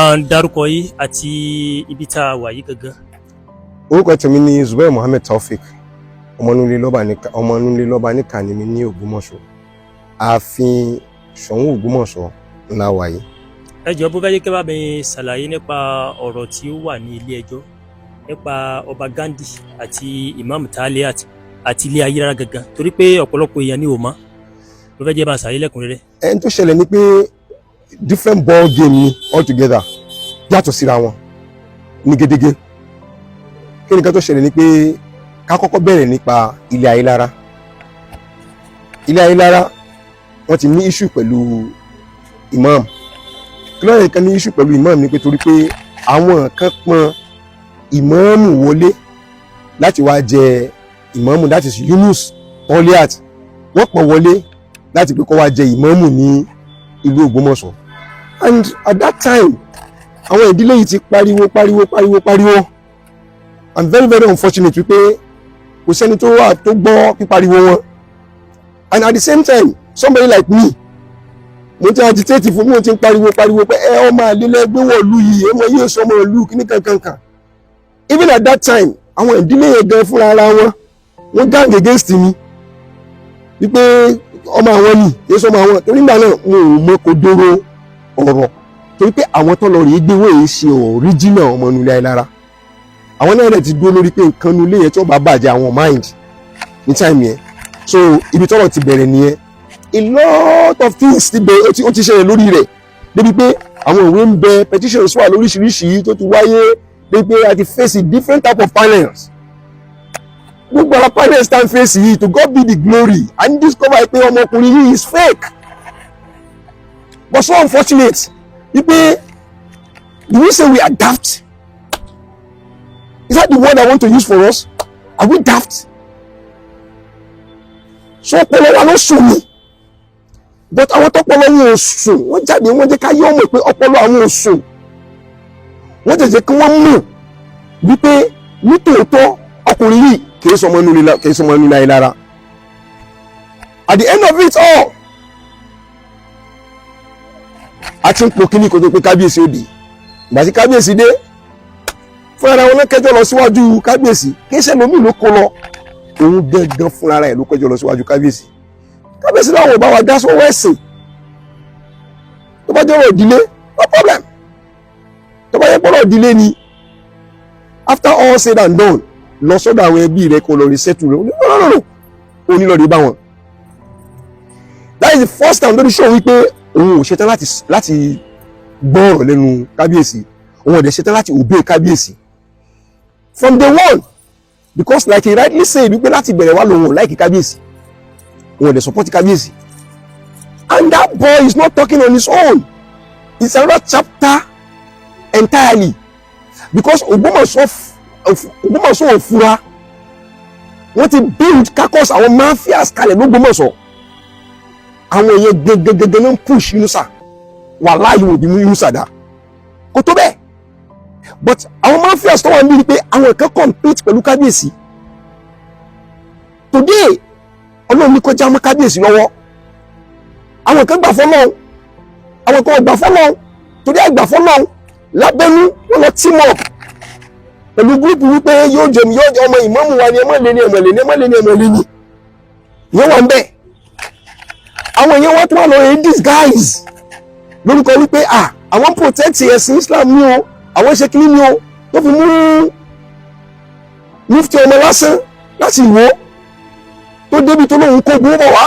Bá ń dárúkọ yìí àti ibi tá a wà yìí gangan. Orúkọ tèmi ni Zubair Muhammed Taofik, ọmọnúlé lọ́ba níkà ni mi ní Ògbómọ̀ṣọ́. Ààfin Ṣọ̀ún Ògbómọ̀ṣọ́ ńlá wà yìí. Ẹ jọ̀ọ́, bó fẹ́ jẹ́ kí bá mi ṣàlàyé nípa ọ̀rọ̀ tí ó wà ní ilé ẹjọ́ nípa ọba Ghandi àti Imam Taliat àti ilé Ayílára gangan, torí pé ọ̀pọ̀lọpọ̀ èèyàn ní ò mọ̀. Bó fẹ́ jẹ́ bá ṣàlàyé lẹ́kùnrẹ́rẹ́. Ẹni tó ṣẹlẹ̀ ni pé different ball game ni altogether, yàtọ̀ síra wọn ní gédégé. Kí ni ká tó ṣẹlẹ̀ ni pé ká kọ́kọ́ bẹ̀rẹ̀ nípa ilé Ayílára. Ilé Ayílára, wọ́n ti ní issue pẹ̀lú imam. Kí ló yẹ kan ní issue pẹ̀lú imam ni pé torí pé àwọn kan pọn ìmáàmù wọlé láti wá jẹ ìmáàmù, that is Yunus Toliat. Wọ́n pọn wọlé láti pé kó wá jẹ ìmáàmù ní ìlú Ògbómọ̀ṣọ́. And at that time, àwọn ìdílé yìí ti pariwo, pariwo, pariwo, pariwo, and very, very unfortunate wípé kò sẹ́ni tó wà tó gbọ́ pípariwo wọn. And at the same time, somebody like me, mo ti agitate fún, mo ti ń pariwo pariwo pé ẹ ọmọ àlélẹ́ gbé wọ̀lú yìí, ọmọ yìí sọ ọmọ ìlú kíní kankankan. Even at that time, àwọn ìdílé yẹn gan fúnra ara wọn, wọ́n gang against mi wípé ọmọ àwọn ni kì í sọ ọmọ àwọn, torí nígbà náà mo ò mọ kodoro ọ̀rọ̀, torí pé àwọn tó lọ rèé gbé wọ́n èyí ṣe original ọmọ nulẹ̀ Ayílára. Àwọn náà rẹ̀ ti dúró lórí pé nǹkan nulẹ̀ yẹn tí wọ́n bá bàjẹ́, àwọn mind ní time yẹn. So ibi tọ́rọ̀ ti bẹ̀rẹ̀ nìyẹn. A lot of things ti bẹ̀rẹ̀, ó ti ṣẹlẹ̀ lórí rẹ̀, débi pé àwọn ìwé ń bẹ, petitions wà lóríṣiríṣi tó ti wáyé, débi pé a ti face different type of panels. Gbogbo àwọn panels tá n face yìí, to God be the glory, and discover pé ọmọkùnrin yìí is fake. But so unfortunate wípé, do we say we are daft? Is that the word I want to use for us? Are we daft? So ọpọlọ wa ló sùn ni, but àwọn tọpọlọ wọn ò sùn, wọ́n jáde, wọ́n jẹ́ ká yọ ọmọ pé ọpọlọ àwọn ò sùn. Wọ́n jẹjẹ kí wọ́n mọ̀ wípé nítòótọ́ ọkùnrin yìí kìí sọmọ inú ilé Ayílára. At the end of it all, a ti ń po kíní kó tó pé kábíyèsí òdì. Ìgbà tí kábíyèsí dé, fúnra wọn kẹjọ lọ síwájú kábíyèsí. Kìí ṣe lómi ló kó lọ, òun gangan fúnra rẹ̀ ló kẹjọ lọ síwájú kábíyèsí. Kábíyèsí láwọn ò bá wa dá sọ́wọ́ ẹ̀sìn. Tó bá jọ̀rọ̀ ìdílé, no problem. Tó bá yẹ pọ́rọ̀ ìdílé ni, after all said and done, lọ sọ́dọ̀ àwọn ẹbí rẹ kó lọ rí settle rẹ. No, no, no, no, ó ní lọ rí bá wọn. That is the first time lórí show wípé òun ò ṣetán láti gbọ́ ọ̀rọ̀ lẹ́nu kábíyèsí, òun ò dẹ̀ ṣetán láti obey kábíyèsí from day one, because like he rightly said wípé láti bẹ̀rẹ̀ wá lòun ò like kábíyèsí, òun ò dẹ̀ support kábíyèsí. And that boy is not talking on his own. It's another chapter entirely, because Ògbómọ̀ṣọ́ ò fura. Wọ́n ti build caucus àwọn mafias kalẹ̀ lÓgbómọ̀ṣọ́. Àwọn èèyàn gẹ́gẹ́gẹ́gẹ́ ló ń push Yunusa. Wàláhì, òbí mú Yunusa dá kò tó bẹ́ẹ̀, but àwọn mafias tó wà níbi ni pé àwọn kan compete pẹ̀lú kábíyèsí. Today, Ọlọ́run ní kọjá mọ́ kábíyèsí lọ́wọ́. Àwọn kan gbà fọ́lọ́run, àwọn kan ò gbà fọ́lọ́run, torí àgbà fọ́lọ́run lábẹ́nú, wọ́n lọ team up pẹ̀lú group wípé yóò jẹ, yóò jẹ ọmọ ìmáàmù wa ni, ẹ má lé ní, ẹ má lé ní, ẹ má lé ní, ẹ má lé ní. Ìyẹn wà ń bẹ̀. Àwọn èèyàn wọn tún wà lọ rẹ̀ disguise lórúkọ wípé ah, àwọn protect ẹ̀sìn Islam ní o, àwọn ṣe kíní ní o, tó fi mú mufti ọmọ lásán láti Ìwó tó débi tó lóun kó gbówó bọ̀ wá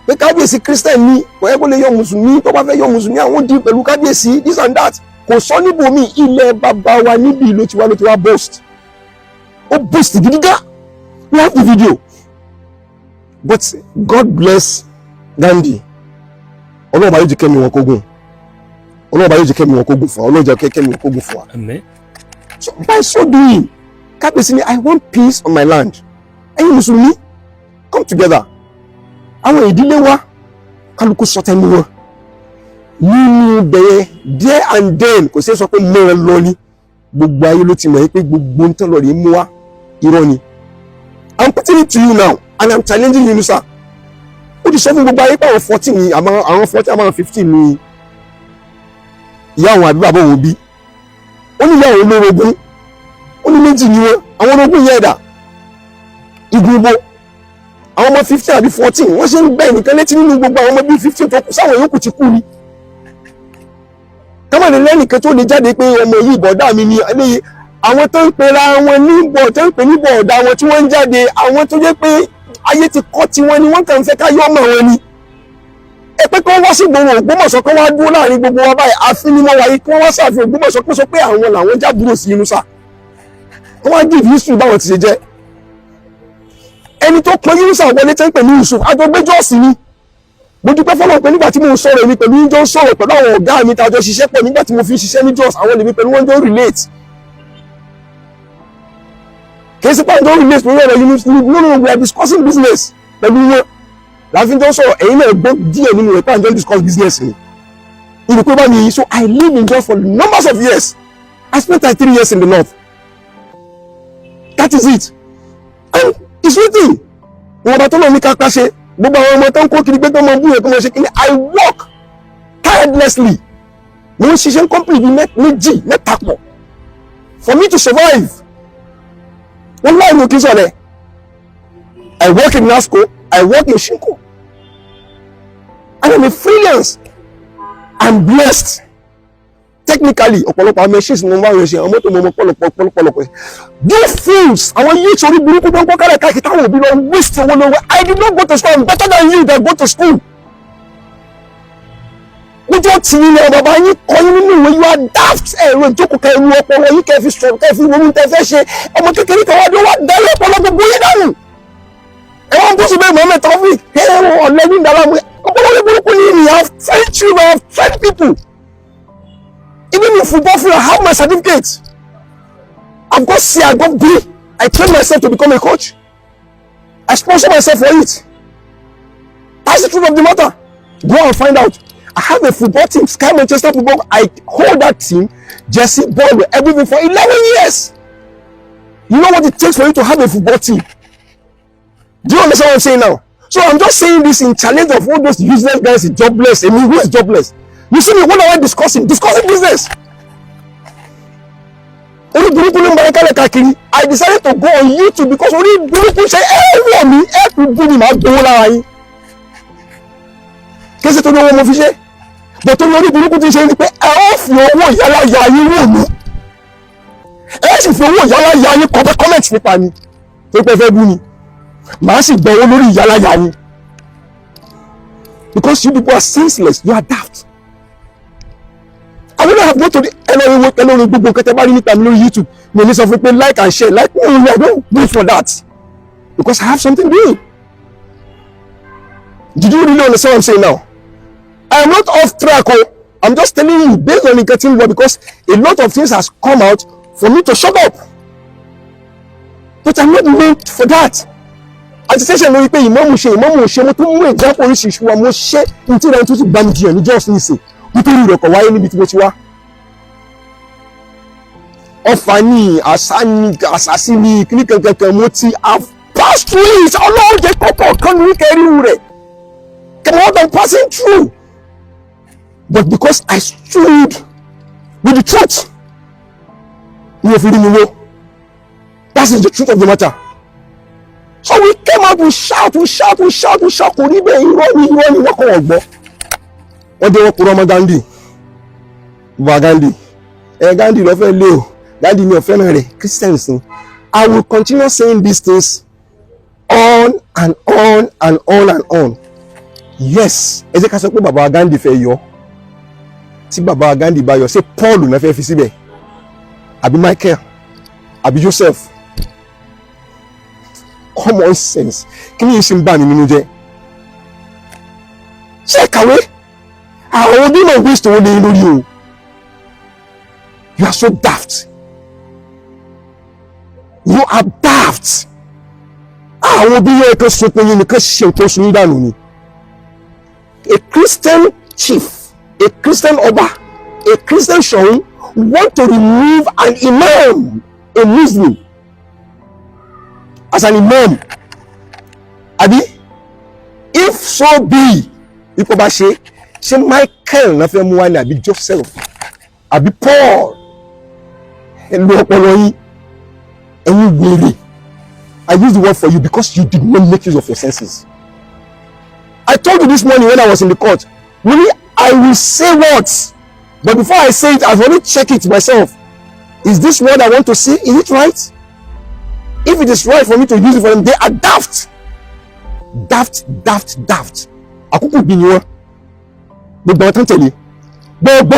pé kábíyèsí Christian ni, kò yẹ kó lè yọ mùsùlùmí, tó bá fẹ́ yọ mùsùlùmí, àwọn di pẹ̀lú kábíyèsí, this and that. Kò sọ níbòmí, ilẹ̀ bàbá wa níbí ló ti wá boast. Ó boast gidi gan. We have the video. But God bless Gandhi. Ọlọ́run bá yóò jẹ́ kẹ́mi wọn kógun, Ọlọ́run bá yóò jẹ́ kẹ́mi wọn kógun fún wa, Ọlọ́run jẹ́ kẹ́mi wọn kógun fún wa. Àmín. So by so doing, kábíyèsí ni, "I want peace on my land. Ẹ̀yin mùsùlùmí, come together." Àwọn ìdílé wa, kálukú sọ tẹnu wọn nínú bẹ̀yẹ there and then. Kò sí sọ pé mọ́ ẹ lọ ní gbogbo ayé ló ti mọ̀ pé gbogbo ń tán lọ rí mú wa, irọ́ ni. I'm putting it to you now and I'm challenging you, sir. Ó ti sọ fún gbogbo ayé pé àwọn 14 ni, àmọ́ àwọn 14, àmọ́ 15 ni ìyá àwọn àbí bàbá òun bí. Ó ní ìyá òun lórogún, ó ní méjì ni wọn. Àwọn orogún yẹn ẹ̀dà igun ibo àwọn ọmọ 15 àbí 14, wọ́n ṣe ń gbẹ́ ẹnìkan létí nínú gbogbo àwọn ọmọ bíi 15 tó kù, sáwọn yòókù ti kú ni. Kámọ̀lẹ́ lẹ́nìkan tó lè jáde pé ọmọ yìí, bọ̀dá mi ni eléyìí. Àwọn tó ń pera wọn ní bọ̀, tó ń pè ní bọ̀dá wọn, tí wọ́n ń jáde, àwọn tó jẹ́ pé ayé ti kọ́ tiwọn ni, wọ́n kàn ń fẹ́ ká yọ́ ọmọ wọn ni. Ẹ pé kí wọ́n wá sí gbòòrò Ògbómọ̀ṣọ́, kí wọ́n wá dúró láàrin gbogbo wa báyìí, àfin ni wọ́n wáyé, kí wọ́n wá sáàfin Ògbómọ̀ṣọ́, kí wọ́n sọ pé àwọn làwọn jábúrò sí Yunusa, kí wọ́n give history báwọn ti ṣe jẹ́. Ẹni tó pọn Yunusa wọlé, tẹ́ ń pè ní Yusuf àjọgbẹ́jọ́sì ni. Mo dúpẹ́ fọlọ́ pé nígbà tí mo ń sọ̀rọ̀, èmi pẹ̀lú yín jọ ń sọ̀rọ̀ pẹ̀lú àwọn ọ̀gá mi tá a jọ ṣiṣẹ́ pọ̀ nígbà tí mo fi ń ṣiṣẹ́ ní Jos. Àwọn lèmi pẹ̀lú wọn jọ relate. Kì í ṣe pé àwọn jọ relate lórí ọ̀rọ̀ Yunus. No, we are discussing business pẹ̀lú wọn láàfin jọ sọ̀rọ̀. Ẹ̀yin náà gbọ́ díẹ̀ nínú rẹ̀ pé àwọn jọ discuss business ni ìrùkú bá mi. So I live in Jos for numbers of years. I spent like 3 years in the north. That is it, and it's written. Ìwọ̀n bá tó lọ ní kápá ṣe gbogbo àwọn ọmọ tó ń kó kiri pé tó mọ bú yẹn kó mọ ṣe kíni. I work tirelessly. Mo ń ṣiṣẹ́ company bíi méjì, mẹ́ta pọ̀ for me to survive. Wọ́n láì ní kí n sọ̀rọ̀. I work in NASCO, I work in Shinko, and I'm a freelance. I'm blessed technically. Ọ̀pọ̀lọpọ̀ àwọn machines mo máa ń ṣe, àwọn mọ́tò mo mọ pọ̀lọpọ̀ pọ̀lọpọ̀. You fools, àwọn youths orí burúkú tó ń kọ́ kálẹ̀ káàkiri, táwọn òbí lọ waste owó lọ́wọ́. I did not go to school. I'm better than you that go to school. Ojú ọtí yín náà, bàbá yín kọ́ yín nínú ìwé. You are daft. Ẹ̀rọ ìjókòó kẹ́ ẹ̀rù ọpọlọ yín, kẹ́ fi sọ̀rọ̀, kẹ́ fi ronú tẹ́ fẹ́ ṣe. Ọmọ kékeré kan wá dé, wá darí ọpọlọ gbogbo yín dànù. Ẹ wọ́n bú sí bẹ́ẹ̀, Mohammed Taofik, ẹ ọ̀lẹ́ ní ìdálàmú. Ọpọlọ ní burúkú ní ìyá. I have trained children, I have trained people. Even in football field, I have my certificate. I've got C, I got B. I trained myself to become a coach. I sponsor myself for it. That's the truth of the matter. Go and find out. I have a football team, Sky Manchester Football. I hold that team, jersey, ball, everything for 11 years. You know what it takes for you to have a football team? Do you understand what I'm saying now? So I'm just saying this in challenge of all those useless guys, jobless. I mean, who is jobless? You see me, what am I discussing? Discussing business. Orí burúkú ló ń bá kálẹ̀ káàkiri. I decided to go on YouTube because orí burúkú ṣe ẹ wọ̀ mí, ẹ kú bú mi, màá gbowó lára yín. Kí ṣe tó ní owó mo fi ṣe? Bọ̀ tó ní orí burúkú ti ṣe ni pé ẹ ó fi owó ìyálà ya yín wò mí. Ẹ sì fi owó ìyálà ya yín kọ́ comment nípa mi. Tó pẹ́ fẹ́ bú mi. Màá sì gbọ́ owó lórí ìyálà ya yín. Because you people are senseless, you are daft. I wouldn't have go to the ẹlọ́rin ẹlọ́rin gbogbo nǹkan tẹ́ bá rí nípa mi lórí YouTube. Mi ò ní sọ fún pé like and share, like. No, I don't wait for that because I have something doing. Did you really understand what I'm saying now? I am not off track o. I'm just telling you based on nǹkan tí ń lọ, because a lot of things has come out for me to shut up, but I'm not meant for that. Agitation lórí pé ìmáàmù ṣe, ìmáàmù ṣe, mo tún mú example oríṣiríṣi wa. Mo ṣe ní tí ìrìn tó ti gbà mí jiyàn ní just nísìn nítorí rẹ̀ kọ̀ wáyé níbi tí mo ti wá. Ọfà ní àṣà ní àṣàṣì ní kíní kankankan, mo ti have passed through it. Ọlọ́run jẹ́ kọ́kọ́ kan ní kẹrìíru rẹ̀ kẹ́mi what I'm passing through, but because I stood with the truth, mi ò fi rí mi wó. That is the truth of the matter. So we came out, we shout, we shout, we shout, we shout. Kò rí bẹ́ẹ̀, irọ́ ni, irọ́ ni. Wọ́n kọ́ wọ́n gbọ́, wọ́n dé, wọ́n purọ́ mọ́ Gandhi, bàbá Gandhi. Ẹ Gandhi ló fẹ́ lé o. Gandhi mi ò fẹ́ràn rẹ̀, Christians ni. I will continue saying these things on and on and on and on. Yes, ẹ jẹ́ ká sọ pé bàbá Gandhi fẹ́ yọ. Tí bàbá Gandhi bá yọ, ṣé Paul náà fẹ́ fi síbẹ̀, àbí Michael, àbí Joseph? Common sense, kí ni yìí ṣe ń bà mí nínú jẹ́? Ṣé ẹ kàwé? Àwọn onímọ̀ waste owó lé lórí o. You are so daft, you are daft. Àwọn òbí yẹn kan sunkún yín nìkan ṣe nǹkan oṣù yín dànù ni. A Christian chief, a Christian ọba, a Christian Ṣọ̀ún want to remove an imam, a Muslim, as an imam, àbí? If so be ipò bá ṣe, ṣé Michael náà fẹ́ mú wá ní, àbí Joseph, àbí Paul? Ẹ lo ọpọlọ yín, ẹ̀yin wèrè. I use the word for you because you did not make use of your senses. I told you this morning when I was in the court, really, I will say words, but before I say it, I've already checked it myself. Is this word I want to say, is it right? If it is right for me to use it for them, they are daft, daft, daft, daft. Àkókò bí ni wọn. Gbogbo àwọn tó ń tẹ̀lé, gbogbo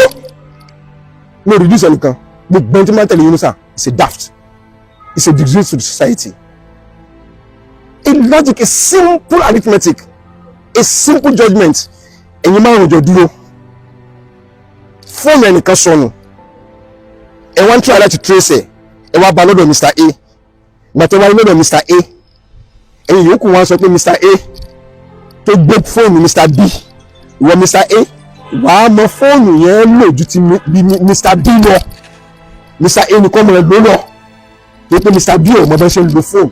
no reduce ẹnìkan, gbogbo ẹni tí wọ́n ń tẹ̀lé Yunusa is a daft, is a disgrace to the society. A logic, a simple arithmetic, a simple judgement. Ẹ̀yin márùn jọ dúró, fóònù ẹnìkan sọnù, ẹ wá ń try láti trace ẹ, ẹ wá bá lọ́dọ̀ Mr. A. Ìgbà tó wá lọ́dọ̀ Mr. A, ẹ̀yin yòókù wá sọ pé Mr. A tó gbé fóònù Mr. B, ìwọ Mr. A wàá mọ fóònù yẹn lò ju ti Mr. B lọ. Mr. A nìkan mọ̀ ẹ́ ló lọ tó pé Mr. B ò mọ bẹ́ẹ̀ ṣe ń lo fóònù.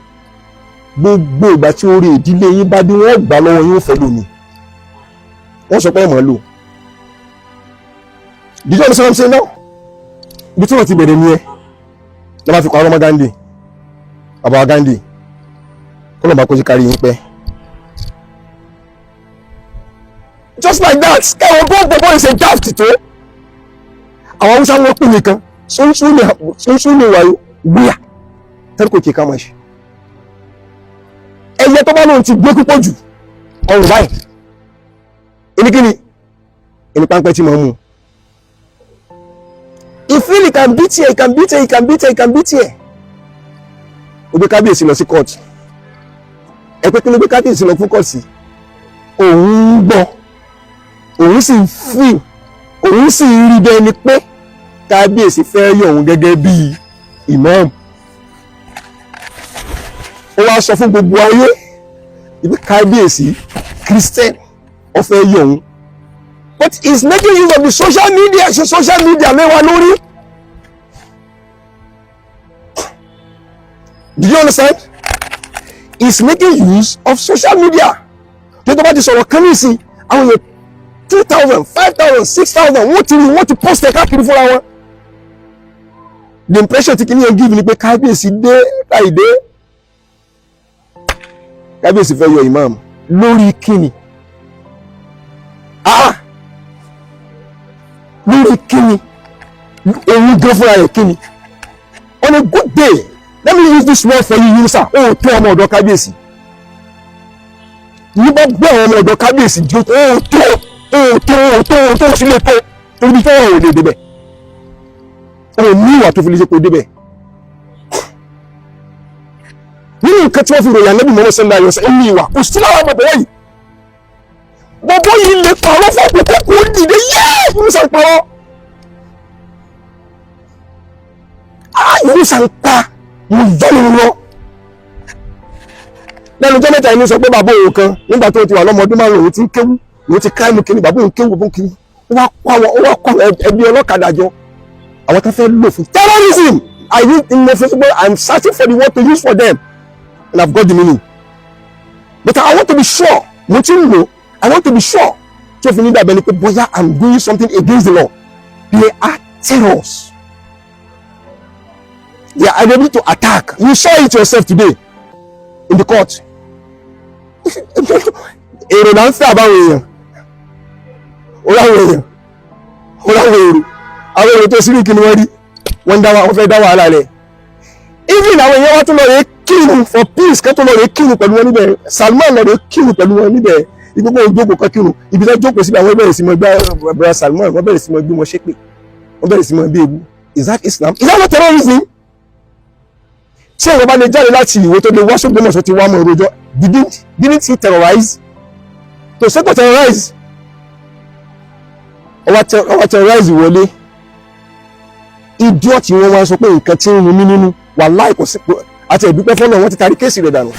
Gbogbo ìgbà tí orí ìdílé yín bá dé, wọ́n gbà lọ́wọ́ yín, ó fẹ́ lómi, wọ́n sọ pé ẹ̀ mọ̀ ọ́ lò. Did you understand what I'm saying now? Ibi tí wọ́n ti bẹ̀rẹ̀ ni ẹ lọ́ máa fi kọ́ ọmọ Gandhi, bàbá Gandhi, kó lọ́ọ́ bá kó sí kárí yín pẹ́. Just like that, kẹwọn bó bó ṣe daft tó. Àwọn Haúsá wọn pè nìkan tsuntsu ne wayo wíyà tarko ke kama shi. Ẹyẹ tó bá lóun ti gbé púpọ̀ jù ọrùn báyìí, ẹnikẹ́ni ẹni páńpẹ́ tí mo mú. He feel he can beat here, he can beat here, he can beat here, he can beat here. Ó gbé kábíyèsí lọ sí court. Ẹ pé kí ló gbé kábíyèsí lọ fún court sí? Òun ń gbọ́, òun sì ń feel, òun sì ń rí bẹ́ẹ̀ ni pé kábíyèsí fẹ́ yọ òun gẹ́gẹ́ bí imam. Ó wá sọ fún gbogbo ayé ibi kábíyèsí Christian ó fẹ́ yọ òun, but he is making use of the social media. Ṣe social media mẹ́wàá lórí. Do you understand? He is making use of social media. Tó bá ti sọ̀rọ̀ kan nísìn, àwọn èèyàn 2,000, 5,000, 6,000, wọ́n ti rí, wọ́n ti post ẹ̀ káàkiri fúnra wọn. The impression tí kìíní yẹn give ni pé kábíyèsí dé láì dé, kábíyèsí fẹ́ yọ imam lórí kíni? Ah, lórí kíni? Òun gan fúnra rẹ̀ kíni? On a good day, let me use this word for you, Yunusa, ó tó ọmọ ọ̀dọ̀ kábíyèsí ní bá gbé àwọn ọmọ ọ̀dọ̀ kábíyèsí di ó tó ó tó ó tó ó tó sílé tó torí tó ò lè débẹ̀, ó ní ìwà tó fi lè ṣe kó débẹ̀. Nínú nǹkan tí wọ́n fi ròyìn Ànábì Muhammad sallallahu alaihi wasallam ní ìwà kò sí lára bọ̀bọ̀ yìí. Bọ̀bọ̀ yìí lè pàrọ̀ fún òkú kó dìde yéé. Yunusa ń parọ́. Ah, Yunusa ń pa mo yọ́ mi lọ. Lẹ́nu ọjọ́ mẹ́ta yìí sọ pé bàbá òun kan nígbà tó ti wà lọ́mọ ọdún 5 òun ti ń kéwú, òun ti ká ẹnu kínní, bàbá òun kéwú, bàbá òun kéwú. Ó wá kó àwọn, ó wá kó àwọn ẹbí ọlọ́kadà jọ, àwọn tó fẹ́ lò fún terrorism. I need in my Facebook, I'm searching for the word to use for them and I've got the meaning, but I want to be sure. Mo ti ń lò, I want to be sure tí o fi ní dàbẹ̀ ni pé bóyá I'm doing something against the law. They are terrors. They are able to attack. You saw it yourself today in the court. Èrò là ń fẹ́ àbáwọn èèyàn, ó láwọn èèyàn, ó láwọn èrò, àwọn èrò tó sírí kí ni wọ́n rí, wọ́n dá wọ́n fẹ́ dá wàhálà rẹ̀. Even àwọn èèyàn wá tún lọ rẹ̀ kírun for peace, kẹ́ tó lọ rẹ̀ kírun pẹ̀lú wọn níbẹ̀. Salman lọ rẹ̀ kírun pẹ̀lú wọn níbẹ̀. Ibi kó jókòó kan kírun, ibi tó jókòó síbi, àwọn bẹ̀rẹ̀ sí mọ́ gbá brother Salman, wọ́n bẹ̀rẹ̀ sí mọ́ gbé wọn ṣépè, wọ́n bẹ̀rẹ̀ sí mọ́ bí ewu. Is that Islam? Is that not terrorism? Tí ẹ̀rọ bá lè jáde láti ìwé tó lè wá sógbómọ̀ṣọ́ ti wá mọ́ ìrojọ́, didn't he terrorize? To say to terrorize, ọwọ́ terrorize wọlé. Idiot. Wọn wá sọ pé nǹkan tí ń run mí nínú, wàláì kò sí àti ẹ̀dúpẹ́ fọ́nà, wọ́n ti tarí case rẹ̀ dànù.